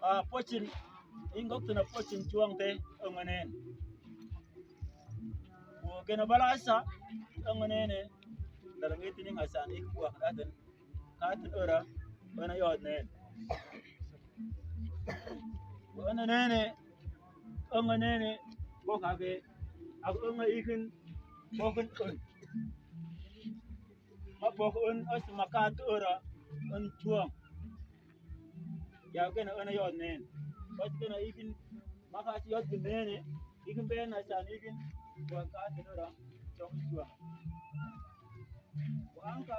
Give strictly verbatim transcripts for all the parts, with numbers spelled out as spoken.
Ah, pocin, ingok tuna pocin cuang te, ongonen. Wo gena bala asa, ongonene, dalange tining asan ik buak daten. Katin ora, wana yod nen. Wana nene, onga nene, bok age, ag onga ikin, bokin un. Ma bok un, os makat ora, un cuang. Ya gena wana yod nen. Os gena ikin, makat yod nene, ikin bena san ikin, bok katin ora, cuang cuang. Wa anka,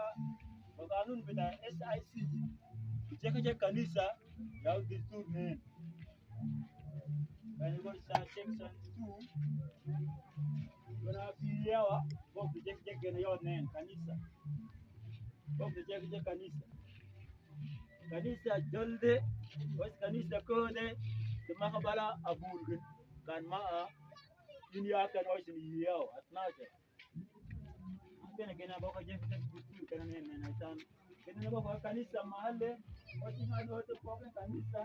wa kanun bita S I C, jekejek kanisa, yau distur nen. Kani go sa section two, wana fi yawa, bok jekejek gena yod nen, kanisa. Bok jekejek kanisa. Kanisa jolde, was kanisa kode, te maka bala abulgin, kan ma a, in ya kan was in yawa, atnashe. Kena, kena boko jekejek kutu, kena nene, nene, tan. Kena boko kanisa mahali, wati mahali wati boko kanisa.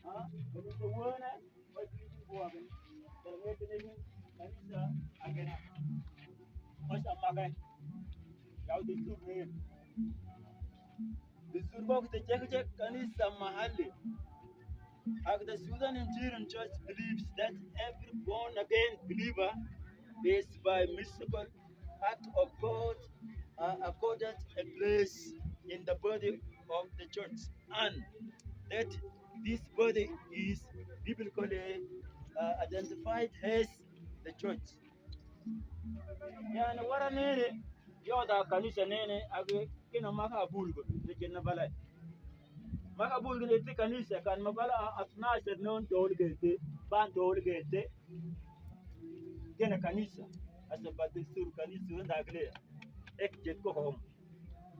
Ha? Kanisa wana, wati boko kanisa. Kena kena kanisa, agena. Wasa magai. Yau distur ne. Distur boko te jekejek kanisa mahali. Ak the Sudan Imperial Church believes that every born again believer is by mystical act of God, uh, accorded a place in the body of the church, and that this body is biblically, uh, identified as the church. Yani wara nene, yoda kanisa nene, age kena maka abulgo, de kena bala. Maka abulgo de te kanisa, kan ma bala a, atnashe non tol gete, ban tol gete. Kena kanisa, asa ba distur kanisa, wanda agle. Ek jet ko hom.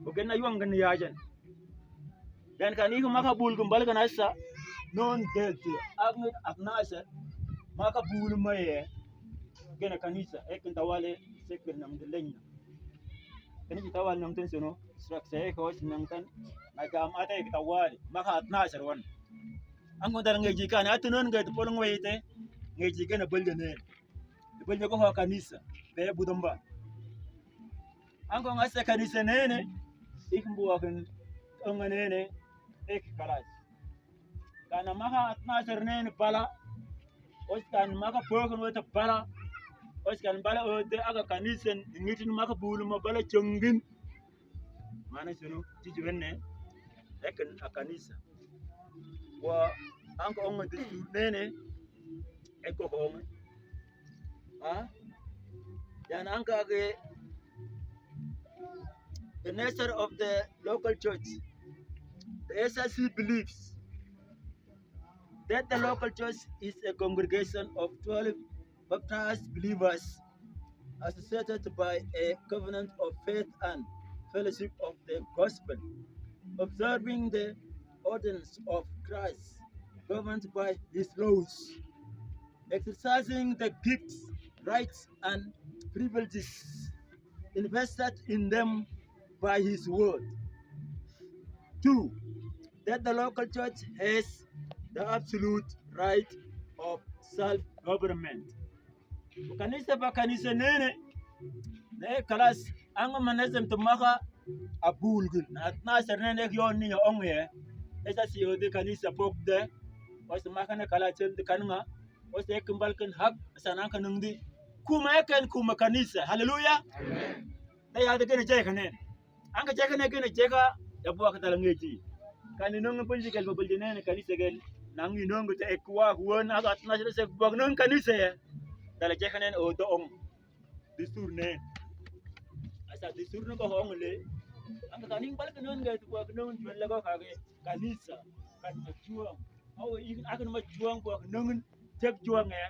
Oke, na yuang gani yajan. Dan kani ko maka bul gani bal gani asa. Non gete. Ak ni atnashe. Maka bul maye. Kena kanisa. Ek tawale. Sekir nam de lenya. Kani ki tawale nam ten seno. Srak se ko nam ten. Na gam ate ki tawale. Maka atnashe wan. Ango dal ngeji kani atu non gete polong wete. Ngeji kena bal gani. Bal gani ko kanisa. Be budamba. Anko ngase kanisa nene, ik mbuakin, onga nene, ek kalas. Kana maka atnashe nene bala, os kan maka pokin wete bala, os kan bala wete aga kanisa, ngitin maka bulu ma bala congin. Mana sunu, tiji wene, ek a kanisa. Wa anko onga distur nene, ek ko onga. Huh? Then anka age, the nature of the local church. The S I C believes that the local church is a congregation of twelve baptized believers associated by a covenant of faith and fellowship of the gospel, observing the ordinance of Christ, governed by his laws, exercising the gifts, rights, and privileges invested in them by his word. Two, that the local church has the absolute right of self-government. Kanisa ba kanisa nene, ne kalas, ango manazem to maka abulgin, na, na ser nene yon ni onge, esa si odi kanisa pok de, os maka ne kalas el de kanunga, Ose kin bal kin hak, sana anka nungdi. Kuma eken kuma kanisa. Haleluya. Amen. Na ya de gene jeka nen. Anka jeka ne gene jeka, ya buaka tala ngeji. Kani nungu punji kel babal jenen kanisa gel. Nangi nungu te ekwa huon aga atnashe se buak nung kanisa ya. Tala jeka nen o doong. Distur ne. Asa distur ne ko hong le. Anka kani bal kin nungu te buak nung jual lago kage. Kanisa. Kan majuang. Awe, ikin akan majuang buak nungun, jek juang ya.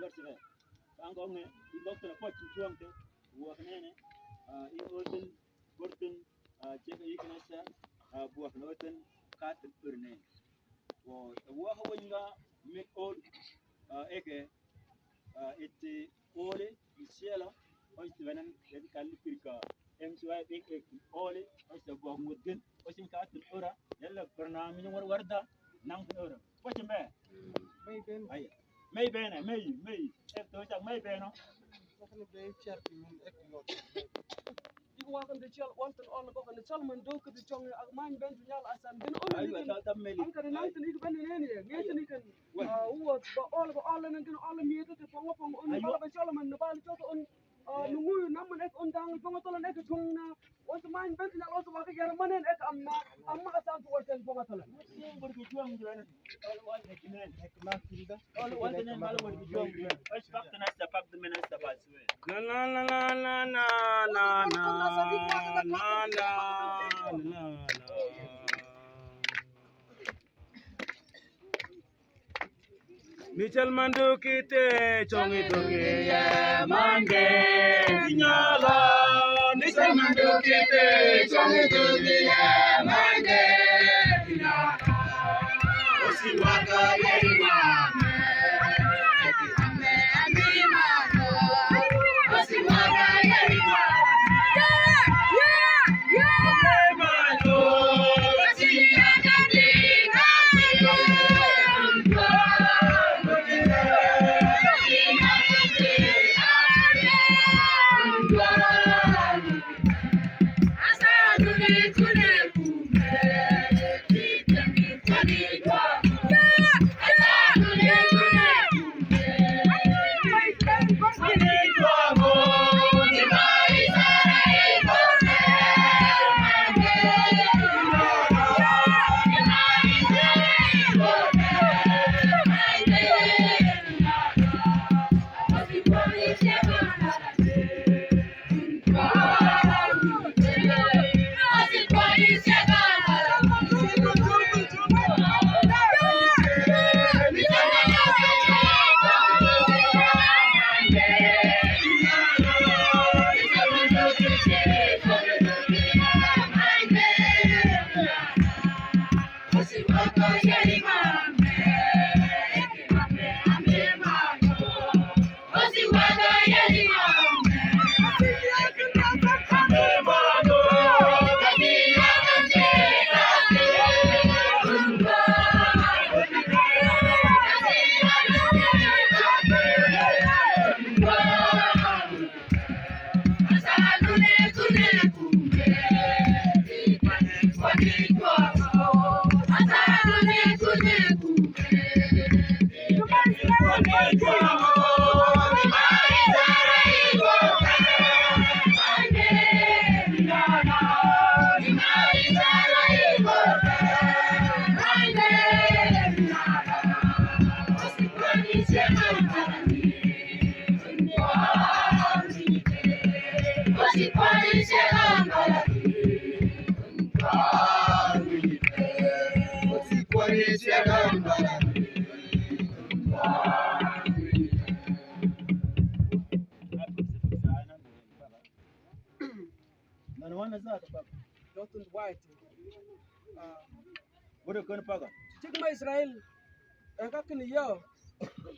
Lord sire. Kan ko nge, i bokto na poch chuang te, wak nene, ah, i oten, borten, ah, cheka i kanasa, ah, buak na oten, kat urne. Wo, wo ha wenga, me ol, ah, eke, ah, ete, ole, i siela, ois te venan, ete kali pirka, M C Y, eke, ole, ois te buak mutgen, ois te kat ura, yalla, barnamij war warda, nang ura. Poch me. Mei ben. Ai. Mei ben, mei, mei. Ek to jak mei ben, no? Wakan de chal, wakan de chal, wakan de chal, man do ka de chong, ak man ben nyal asan, ben on. Ai, ni kan. An ka de nang ten ik ben ne ne, nge ten ik kan. Ah, uwa, ba ol, ba ol, nang ten ol, mi te te, pongo, pongo, on, ba, ba chal, man, ba, chal, on. Ah, nungu naman ek undang, pongo tolan ek jong na. Osu main ben na osu waka yar manen ek amma, amma asan tu warten pongo tolan. Na, na, na, na, na, na, na, na, na, na, na, na. Nichal mandu kite, chongi tuki ye mande, kinyala. Nichal mandu kite, chongi tuki ye mande, kinyala. Osi waka ye mame, eki ame, ami mano. Osi waka ye mame. Nana wana zata paka. Yotun white. Ah. Wada kani paka. Chik ma Israel. Eka kini yo.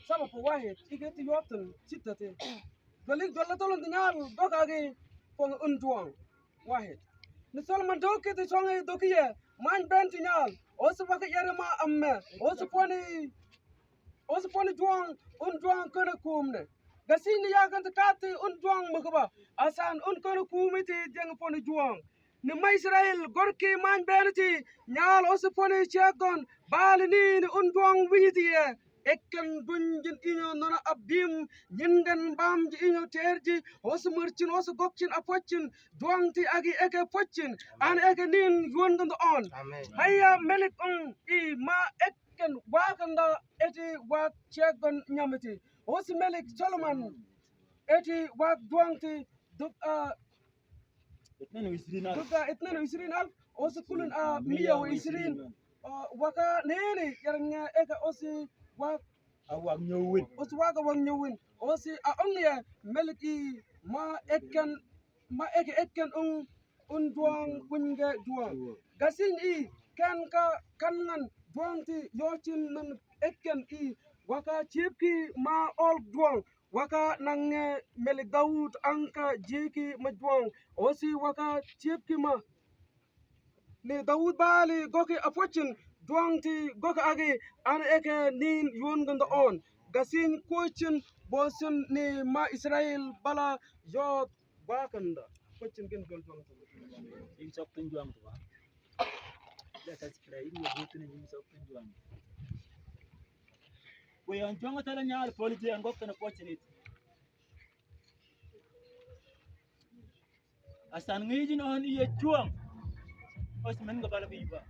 Sama pa wahid. Ike ti yotun. Chita ti. Dwalik dwala tolong dinyal. Doka agi pong unduang. Wahid. Ni Solomon doki ti songe doki ye, man benti nyal, osi waka yere ma amme, osi poni, osi poni juang, un juang kene kumne. Gasi ni yakan ti kati un juang makaba, asan un kene kumiti jeng poni juang. Ni ma Israel, gorki man beniti, nyal osi poni chegon, bali ni ni un juang winyiti ye. Ekken dunjin inyo nona abim, nyingen bamji inyo terji, osi murchin, osi gokchin, apochin, juangti agi eke pochin, an eke nin yuon gondo on. Amen. Haya melik ung i ma ekken wakanda eti wak chegon nyamiti. Osi melik Solomon eti wak juangti duk a Itnen wa isrin alf. Duga itnen wa isrin alf, osi kulun a miya wa isrin. O, waka nene, yarnya eka osi wak. A wak nyowin. Osi waka wak nyowin. Osi a ong ye, melik i ma ekken, ma eke ekken ung, un juang, un ge juang. Gasin i, ken ka, kan ngan, juangti, yochin nan ekken i, waka chipki ma ol juang. Waka nange melik Daud angka jiki ma juang. Osi waka chipki ma. Ni Daud bali goki apochin juangti goki agi an eke nin yuon gondo on. Gasin kuchin bosin ni ma Israel bala yot wakanda. Apochin gen gol juangti. Yin sok tun juangti wa. Let us pray. Yin sok tun juangti. Weyon juang tala nyal politi an gokta na pochin it. Asan ngijin on iye juang. Os men ga bala biba.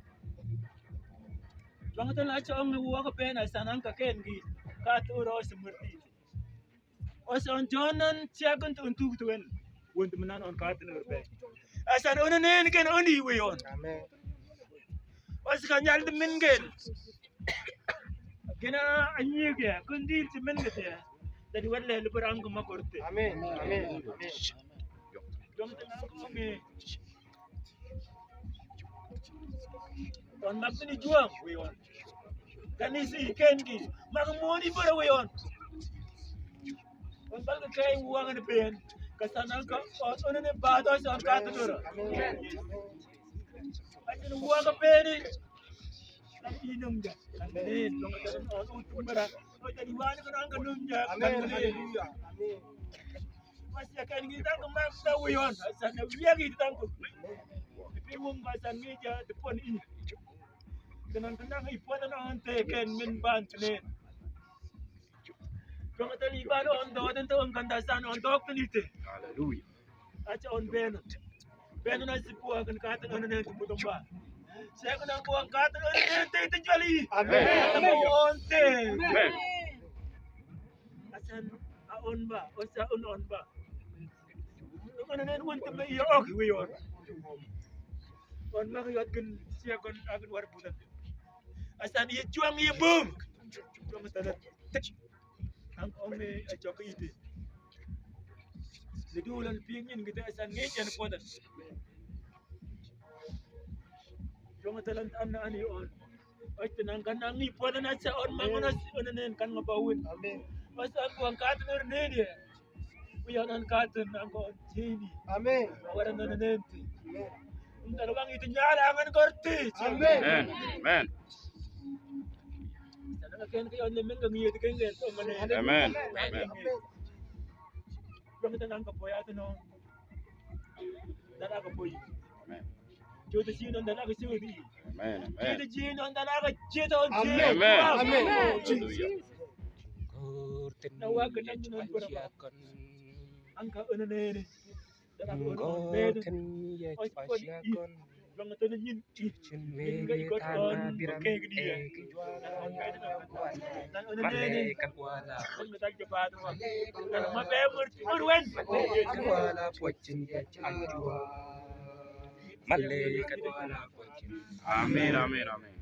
Juang tala acha ong ni waka pen asan angka ken gi. Kat ura os murti. Os on jonan chegon tu untuk tu en. Wuntu menan on kat ura pen. Asan on nen ken on iwe on. Amen. Os kanyal de men gen. Gena anyi ge, kundi ti men ge te. Dadi wale lu berang ke makorte. Amen. Amen. Amen. Jom tenang ke mami. On mak ni juang, we on. Kanisi kendi, mak moni bara we on. On bal ke kai wang ni pen. Kasanan ka, on, on ne ba do on ka tu dura. Amen. Atin waka peni. Kan inum ja. Kan peni. Kan peni. Kan peni. Amen. Hallelujah. Amen. Mas ya kan kita ke maksa wion. Asan ya kita ke. Tapi wong asan meja depan ini. Dengan tenang ibu dan ante kan men ban tenen. Kama tali balo on do den to on kanda san on dok tali te. Hallelujah. Acha on beno. Beno na sipu akan kata on ne tu mutumba. Saya kena buang kata on ne te te jali. Amen. Kata on te. Amen. Asan a on ba, osa on on ba. Tungana nen wanta me iya ok wiyon. On ma yot gen sia kon agen war budan. Asan iya juang iya bum. Juang tadat. Ang ong me a chok ite. Ledulan pingin kita asan ngejan podan. Juang talan an ani on. Oi, tenang kan nang ni puada na sa on mangon na si on nen kan ngabawin. Amen. Mas aku angkat nur nene. Kuya nan katan nang kon jini. Amen. Wara nan nenti. Amen. Unta wang itu nyala angan korti. Amen. Amen. Amen. Sana ken ke on men ngi itu ken ken to mane. Amen. Amen. Amen. Wang tenang ke poya to no. Dala ke poy. Amen. Jota jino dala ke jodi. Amen, amen. Jota jino dala ke jota. Amen. Amen. Amen. Hallelujah. Na wa ke nan nan ko. Angka onene. Dala ko onene. Oi ko ni. Long to ni. Cin wege tana biram eki juala. Male kan wala. Male kan wala pocin ya ajua. Male kan wala pocin. Amin, amin, amin.